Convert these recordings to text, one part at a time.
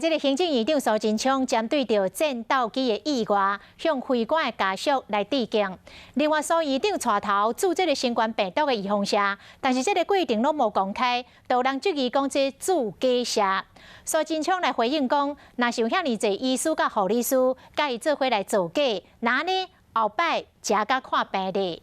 這个行政院長蘇貞昌針對著戰鬥機的意外，向飛官的家屬來致敬。另外，蘇院長帶頭注這个新冠病毒的預防射，但是這个過程攏無公開，都有人質疑講這注假射。蘇貞昌來回應講，若是有遐爾濟醫師佮護理師，佮伊做伙來造假，那呢後擺食佮看病咧。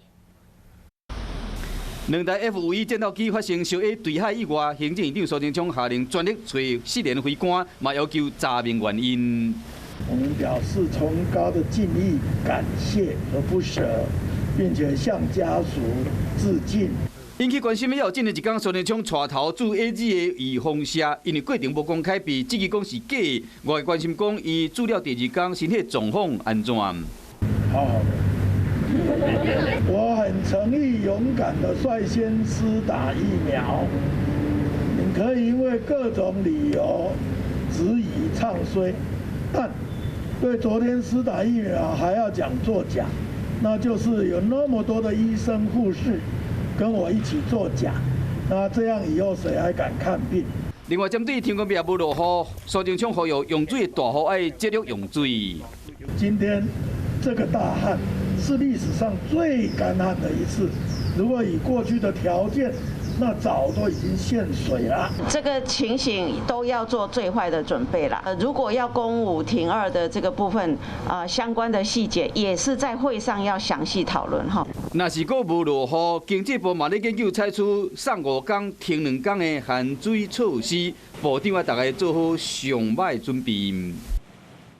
兩台 F-5E 戰鬥機發生燒毀墜海意外，行政院長蘇貞昌下令全力揣失聯飛官，嘛要求查明原因。我們表示崇高的敬意、感謝和不捨，並且向家屬致敬。引起關心的，前一工蘇貞昌帶頭注 AZ 的預防射，因為過程無公開，被質疑講是假的。外界關心講，伊注了第二工身體狀況按怎？好好的。我很誠意、勇敢的率先施打疫苗。你可以因為各種理由質疑唱衰，但對昨天施打疫苗還要講作假，那就是有那麼多的醫生護士跟我一起作假，那這樣以後誰還敢看病？另外，針對天公伯也無落雨，蘇貞昌呼籲用水的大戶愛節約用水。今天這個大旱是歷史上最乾旱的一次。如果以過去的條件，那早都已經限水了。這個情形都要做最壞的準備了。如果要供五停二的這個部分，啊，相關的細節也是在會上要詳細討論哈。若是閣無落雨，經濟部嘛咧研究採取送5工停2工的限水措施，部長啊，逐家做好上歹準備。